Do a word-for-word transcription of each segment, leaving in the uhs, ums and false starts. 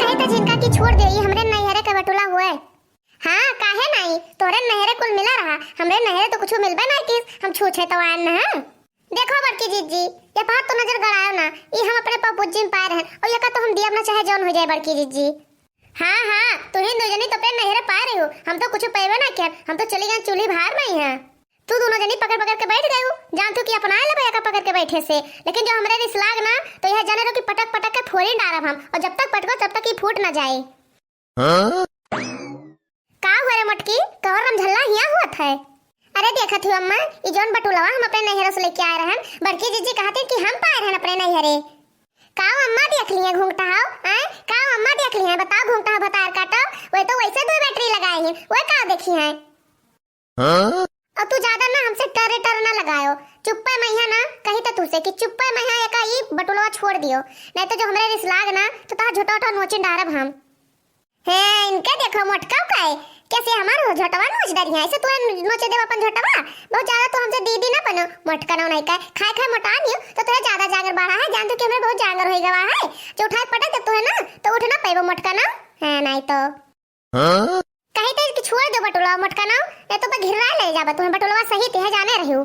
कहे त झिनका कि छोड़ दे, ई हमरे नैहरे के बटुला हुए। हाँ, काहे नाई? तोहरे नैहरे कुल मिला रहा, हमरे नैहरे तो कुछ मिलबे ना किस, हम छूछे तो आयन न हैं। देखो बड़की जिज्जी, ये बात तो नजर गड़ायो ना, ई हम अपने पपुज्जी में पाए रहन, और ये का तो हम दियब ना चाहे जौन हो जाए बड़की जिज्जी। हाँ, हाँ, तू ही दो जनी तो अपने नैहरे पाए रही हो, हम तो कुछ पैबे ना किया, हम तो चली गए चूल्ही भार में ही हैं। तू दोनों जनी पकड़ पकड़ के बैठ गए हो, जानते हो कि अपनाए लेबे एका पकड़ के बैठे से, लेकिन जो हमरे रिस लाग ना, तो यह जाने रहो कि पटक पटक के फोड़ी डारब हम, और जब तक पटको तब तक ई फूट ना जाए। हाँ? का हुआ रे मोटकी, तोहर रमझल्ला हिया हुआ था? अरे देखत हो अम्मा, ई जौन बटुलवा हम अपने नैहरों से लेके आए रहन, बड़की जिज्जी कहते कि हम पाए रहन अपने नैहरे। का अम्मा देख लिए घूंघटा हो, हैं? का अम्मा देख लिए, बताओ घूंघटा हो भतार काटो, वे तो वैसे दो बैटरी लगाए हैं, वे का देखी हैं? हाँ? और तू ज्यादा ना हमसे टर टर ना लगायो, चुप्पे मैया ना कही तो तू से कि चुप्पे मैया एका ई बटुलवा छोड़ दियो, नहीं तो जो हमरे रिस लाग ना तो तोहार झोटा उठा नोचिन डारब हम। हैं, इनके देखो मोटका का है, कैसे हमार झोटवा नोच डरी है, ऐसे तू नोचे देव अपन झोटवा, बहुत ज्यादा तू हमसे दीदी ना बनो, मोटका ना नहीं का, खाए खाए मोटा नहीं हो तो तुहे ज्यादा जांगर बढ़ा है, जानते हो कि हमरे बहुत जांगर हो गवा है, जो उठाए पटक दे तू है ना तो उठ ना पैबो मोटका ना, है नहीं तो। हाँ? कही तो कि छोड़ दो बटुलवा मोटका ना, नहीं तो घिर्रा ले जाबा तुम्हें बटुलवा सही ते है जाने रही हो।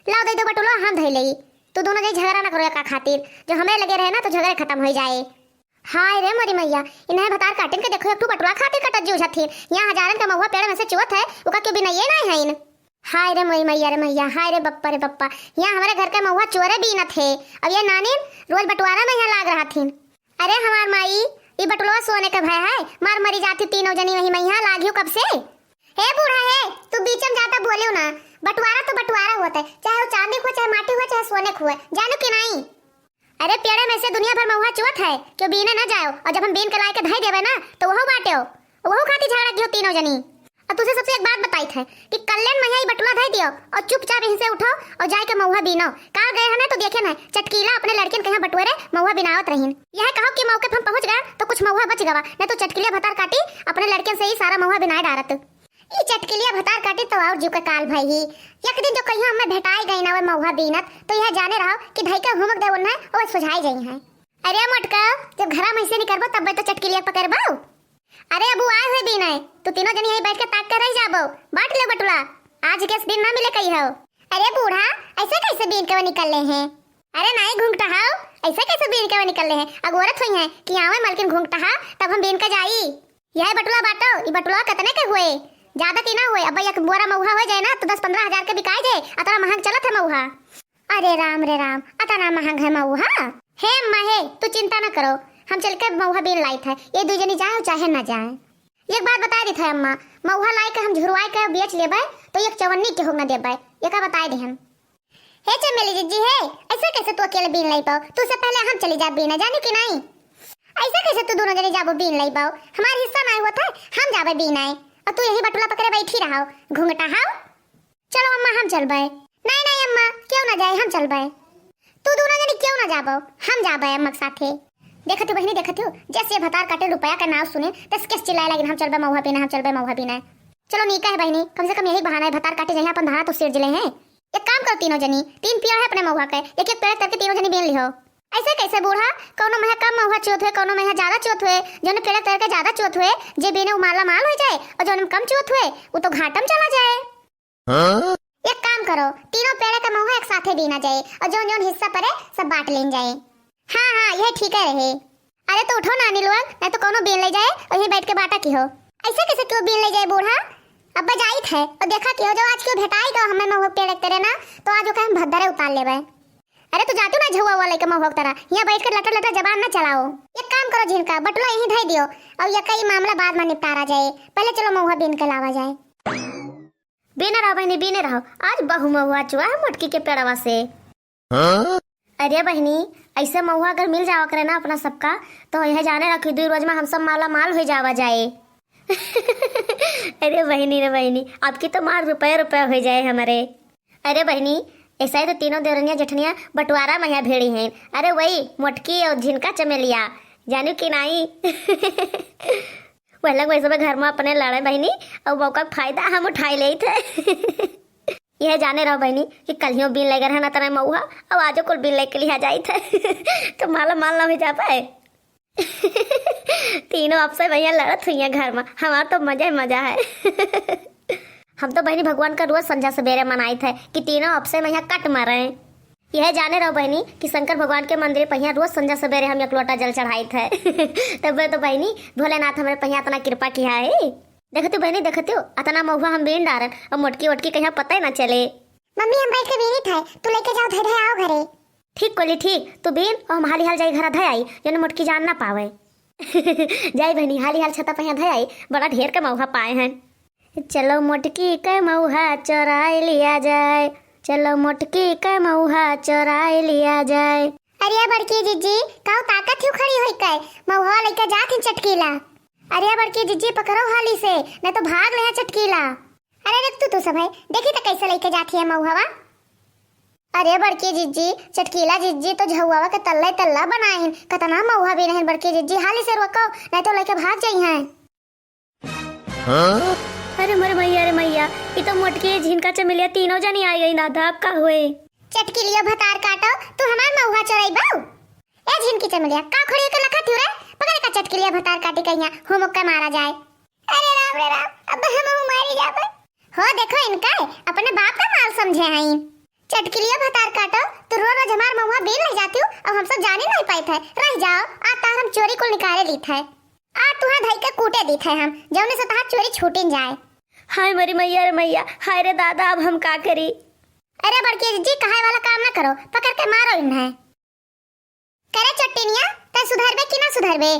लाओ दे दो बटुलवा हम धई लेई। तू दोनों जनी झगड़ा ना करो एका खातिर, जो हमरे लगे रहे ना तो झगड़े खत्म हो जाए। हाय रे मोरी मैया, इन्हें भतार काटिन के देखो एक ठो बटुला खातिर कटत जूझत थी। यहाँ हजारन का महुआ पेड़ में से चुअत है, ओका क्यों बिनाइए ना है इन। हाय रे मोरी मैया रे मैया, हाय रे बप्पा रे बप्पा, यहाँ हमारे घर का महुआ चोरे बीनत है। अब ये नानी रोज बटुआरा में यहाँ लाग रहा थी। अरे हमार माई, ई बटुलवा सोने का भय है, मार मरी जाती तीनों जनी वही मैया लागियो कब से। हे बूढ़ा हे, तू बीच में जाता बोलियो ना, बटुआरा तो बटुआरा होता है, चाहे वो चांदी को, चाहे माटी हो, चाहे सोने को है, जानो कि नहीं? अरे पेड़े में से दुनिया भर महुआ चुअत है, क्यों बीने ना जाओ, और जब हम बीन के लाए के धई देवे ना, तो वहू बाटे हो, वहू खाती झगड़ा कियो तीनों जनी। और तुझे सबसे एक बात बताई थे कि कल्याण मैया ई बटुला धई दियो और चुपचाप यहीं से उठो और जाए के महुआ बीनो। काल गए हमें तो देखे ना, चटकीला अपने लड़कियन के यहाँ बटुएरे महुआ बिनावत रहीन। यह कहो कि मौके पर हम पहुँच गए तो कुछ महुआ बच गवा, नहीं तो चटकीलिया भतार काटी अपने लड़कियन से ही सारा महुआ बिनाए डारत। ई चटकीलिया भतार काटी तो और जू के काल भई ही। एक दिन जो कहियो हमें भेटाई गई ना वे महुआ बीनत, तो यह जाने रहो कि धई के हुमक दे उन्हें और सुझाई गई हैं। अरे मोटका, जब घरा में से निकलबो तब तो चटकीलिया पकड़बो। अरे अब वो आए हुए बीन है, तू तीनों जनी यहीं बैठ के ताक कर रह जाबो। बांट ले बटुला, आज के दिन ना मिले कही हो। अरे बूढ़ा, ऐसे कैसे बीन के वो निकल ले हैं? अरे नाई घूंघटा हाव, ऐसे कैसे बीन के वो निकल ले हैं? अगोरत हुई हैं कि आवे मलकिन घूंघटा हा, तब हम बीन के जाई। यह बटुला बाटो, ई बटुला कितने के हुए? ज्यादा की ना हुए, अब एक बोरा महुआ हो जाए ना तो दस पन्द्रह हजार के बिकाई जाए, अतना महंग चलत है महुआ। अरे राम रे राम, अतना महंग है महुआ? हे अम्मा हे, तू चिंता न करो, हम चल के महुआ बीन लाइत है, ये दू जनी जाए चाहे ना जाए। एक बात बताए देत है अम्मा, महुआ लाई के हम झुरवाए के बेच लेबे तो एक चवन्नी के हो न देबे, ये का बताए दे हम। हे चमेली जिज्जी हे, ऐसे कैसे तू अकेले बीन लाई पाओ? तू से पहले हम चली जा बीने, जाने कि नहीं? ऐसे कैसे तू दोनों जनी जाबो बीन लाई पाओ? हमार हिस्सा नहीं होता है, हम जाबे बीन आए और तू यही बटुला पकड़े बैठी रहो। घूंघटा हाव। चलो अम्मा, हम चलबे। नहीं, नहीं अम्मा, क्यों ना जाए, हम चलबे। तू दोनों जनी क्यों ना जाबो, हम जाबे अम्मा के साथे। देखत हो बहिनी, देखत हो, जैसे भतार काटे रुपया का नाव सुने, तस केस चिल्लाए लगिन, "हम चलबे महुआ पीने, हम चलबे महुआ पीने।" चलो नीका है बहिनी, कम से कम यही बहाना है, भतार काटे जइहें अपन धाना तो सिर जिले हैं। एक काम करो तीनों जनी, तीन पेड़ है अपने महुआ के, एक एक पेड़ करके तीनों जनी बीन लिहो। ऐसे कैसे बूढ़ा, कौनो महीना कम महुआ चुअत हुए, कौनो महीना ज्यादा चुअत हुए, जौन पेड़ करके ज्यादा चुअत हुए, जे बीने उ माला माल हो जाए, और जौन कम चुअत हुए, वो तो घाटम चला जाए। हाँ? एक काम करो, तीनों पेड़े का महुआ एक साथे बीना जाए और जौन जौन हिस्सा पड़े सब बांट लेन जाए। हाँ, हाँ, यह ठीक है रहे। अरे तो उठो नानी लोग, नहीं तो कौनो बीन ले जाए और यहीं बैठ के बांटा की हो। ऐसे कैसे क्यों बीन ले जाए बूढ़ा? अब जाइत है और देखा की हो, जो आज क्यों भेटाई गो हमें महुआ पेड़ एक तेरे ना, तो आज ओके हम भद्दरे उतार लेबे। अरे तू जातू ना झुआ हुआ लेके महुआ उतारा, यहाँ बैठ के लटर लटर जबान ना चलाओ। एक काम करो झिनका, बटुला यहीं धई दियो और ये कई मामला बाद में निपटारा जाए, पहले चलो महुआ बीन के लावा जाए। बीने रहो बहिनी, बीने रहो। आज बहु महुआ चुआ है मोटकी के पेड़वा से। हाँ? अरे बहिनी, ऐसे महुआ अगर मिल जावा करे ना अपना सबका, तो यह जाने रखी, दुई रोज में हम सब माला माल हो जावा जाए। अरे बहिनी रे बहिनी, आपकी तो मार रुपया रुपया हो जाए हमारे। अरे बहिनी, ऐसा ही तो तीनों देवरनिया जेठनिया बंटवारा में यहाँ भेड़ी हैं। अरे वही मोटकी और झिनका चमेलिया, जानू कि नाई? वह लोग वैसे भी घर में अपने लड़े बहिनी, और मौका का फायदा हम उठाए लेइत है। यह जाने रहो बहिनी कि कल ही बीन लेकर है ना तना मऊहा, और आजो कुल बीन लेके लिया जाइत है। तो माला माल ना हो जा पाए। तीनों आपसे भैया लड़त हुई हैं घर में, हमार तो मजा ही मजा है। हम तो बहिनी भगवान का रोज संझा सबेरे मनाइत है कि तीनों आपसे में यहाँ कट मरे। यह जाने रहो बहिनी कि शंकर भगवान के मंदिर पहिया रोज संझा सबेरे हम एक लोटा जल चढ़ाइत है। तब तो बहिनी भोलेनाथ हमरे पहिया इतना कृपा किया है। देखतियो बहिनी, देखतियो, अतना महुआ हम बीन डारन और मोटकी ओटकी कहीं पता ही ना चले। मम्मी, हम बैठ के बीनित है, तू लेके जाओ, धै धै आओ घरे। ठीक कोली, ठीक, तू बीन और हम हाली हाल जाई घरा धै आई, जने मोटकी जान ना पावे। जाई बहिनी, हाली हाल छता पहिया धै आई, बड़ा ढेर के महुआ पाए हैं। चलो मोटकी के महुआ चोराए लिया जाए, चलो मोटकी के महुआ चोराए लिया जाए। अरे बड़की जिज्जी, काऊ ताकत ही खड़ी होई के, महुआ लेके जात ही चटकीला। अरे बड़की जिज्जी, पकड़ो हाली से, नहीं तो भाग ले चटकीला। अरे देख तू, तू सब है, देखी तो कैसे लेके जात ही महुआ। अरे बड़की जिज्जी, चटकीला जिज्जी तो झउआवा के तल्ले तल्ला बनाए हैं, कतना महुआ बीने हैं बड़की जिज्जी, हाली से रोको, नहीं तो लेके भाग जाई हैं। हाँ? अरे मोरे मैया रे मैया, ई तो मोटकी झिनका चमेलिया तीनों जनी आ गई दादा, अब का हुए? चटकिलियो भतार काटो, तू हमार महुआ चोरइबो? ए झिनकी चमेलिया, का खड़ी के लखा थिउ रे? पकड़े का चटकिलिया भतार काटी कहिया, हो मुक्का मारा जाए। अरे राम रे राम, अब हम मारी जाबे। हो देखो इनका, अपने बाप का माल समझे हैं। चटकिलिया भतार काटो, तू रोज रोज हमार महुआ बीन ले जाती हो, अब हम सब जाने नहीं पाइत है। रह जाओ, आज तार हम चोरी कुल निकाले लीत है। आज तुहा धई के कूटे दीत है हम, जौने से तहार चोरी छूटिन जाए। हाय मरी मैया रे मैया, हाय रे दादा, अब हम का करी? अरे बड़की जिज्जी, कहाए वाला काम ना करो, पकड़ के मारो इन्हें। करे चट्टिनिया, तै सुधरबे कि ना सुधरबे?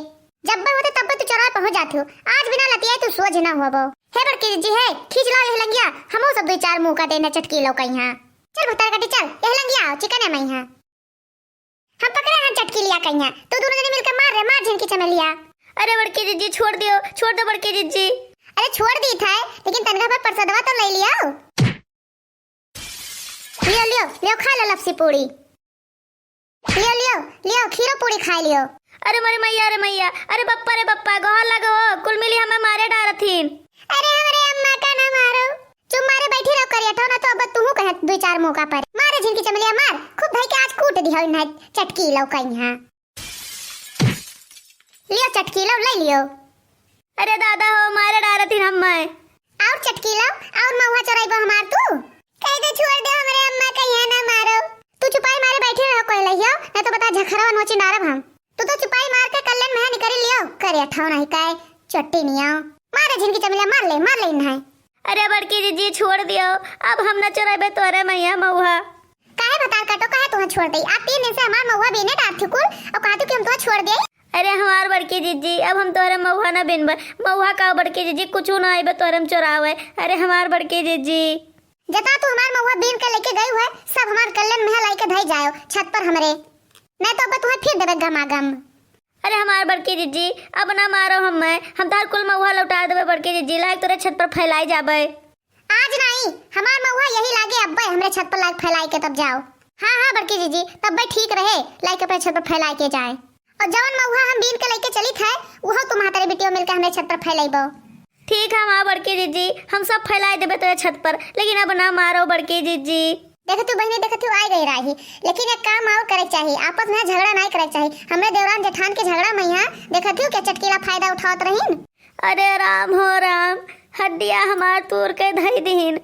जब्बे होते तब्बे तू चोराए पहुंच जाती हो, आज बिना लतियाए तू सोझ ना होबो। हे बड़की जिज्जी, हे, खींच लाओ यह लंगिया, हमहू सब दुई चार मुंह का देने चटकी लो कहिया। चल भतार काटी चल, यह लंगिया आओ, चिकने में यहाँ। हम पकड़े हैं चटकिलिया कहिया, तू दोनों जने मिलकर मार रे, मार झिनकी चमेलिया। अरे बड़की जिज्जी, छोड़ दियो, छोड़ दो बड़की जिज्जी। अरे छोड़ दी था, लेकिन तनखा पर प्रसादवा तो ले लियो। लियो, लियो, लियो, खा लो लपसी पूड़ी। लियो, लियो, लियो, खीरो पूड़ी खाए लियो। अरे मोरे मैया रे मैया, अरे बप्पा रे बप्पा, गोहर लगो हो, कुल मिली हमें मारे डारथिन। अरे हमरे अम्मा का ना मारो, चुप मारे बैठी रहो करियठो, ना तो अब तू कहे दुई चार मौका पर। मारे झिनकी चमेलिया मार, खूब धई के आज कूट दिहो इन्हें चटकी लौका यहाँ। लियो चटकी लो, ले लियो। अरे दादा हो, मारे डारथिन हमें। और चटकी लो, और महुआ चोराइबो हमार तू? कह दे छोड़ दे, हमरे अम्मा का यहाँ ना मारो। तू चुपाई मारे बैठे रहो कोई लहियो, नहीं तो बता झखरवा नोची डारब हम। तू तो चुपाई मार के कल्लन में निकल लियो, करे अठाओ नहीं काय, चट्टी नियो। मारे झिनकी चमेलिया, मार ले, मार ले इन्हें। अरे बड़की जिज्जी, छोड़ दियो, अब हम न चोराबे तोरे मैया महुआ। काहे भतार काटो, काहे तुहा छोड़ दे? आप तीन दिन से हमार महुआ बीने डारथी कुल, और कहती कि हम तुहा छोड़ दे। अरे हमार बड़की जिज्जी, अब हम तोरे महुआ न बीनबे, महुआ का बड़की जिज्जी, कुछ ना आइबे तोरे हम चोरावे। अरे हमार बड़की जिज्जी। जता तू हमार महुआ बीन के लेके गई हुए, सब हमार कल्लन में लाई के धई जायो छत पर हमरे, नहीं तो अब तुहा फिर देबे गमागम। अरे हमार बड़की जिज्जी, अब ना मारो हमें, हम तार कुल महुआ लौटा देबे बड़की जिज्जी, लायक तोरे छत पर फैलाई जाबे। आज नहीं, हमार महुआ यही लागे अब्बे हमरे छत पर लायक फैलाई के तब जाओ। हाँ, हाँ बड़की जिज्जी, तब्बे ठीक रहे, लायक अपने छत पर फैलाई के जाए। और जवन महुआ हम बीन के लेके चली थे, वो तू म्हातारी बिटियो मिलके हमरे छत पर फैलाइबो। ठीक है, हाँ बड़की जिज्जी, हम सब फैलाई देबे तोरे छत पर, लेकिन अब ना मारो बड़की जिज्जी। देखत हूँ बहिनी, देखत हूँ, आ गई राही, लेकिन एक काम और करे के चाही, आपस में झगड़ा नहीं करे के चाही। हमरे देवरान जेठान के झगड़ा में यहाँ देखत हूँ क्या चटकीला फायदा उठावत रहीन। अरे राम हो राम, हड्डिया हमार तूर के धई दीन।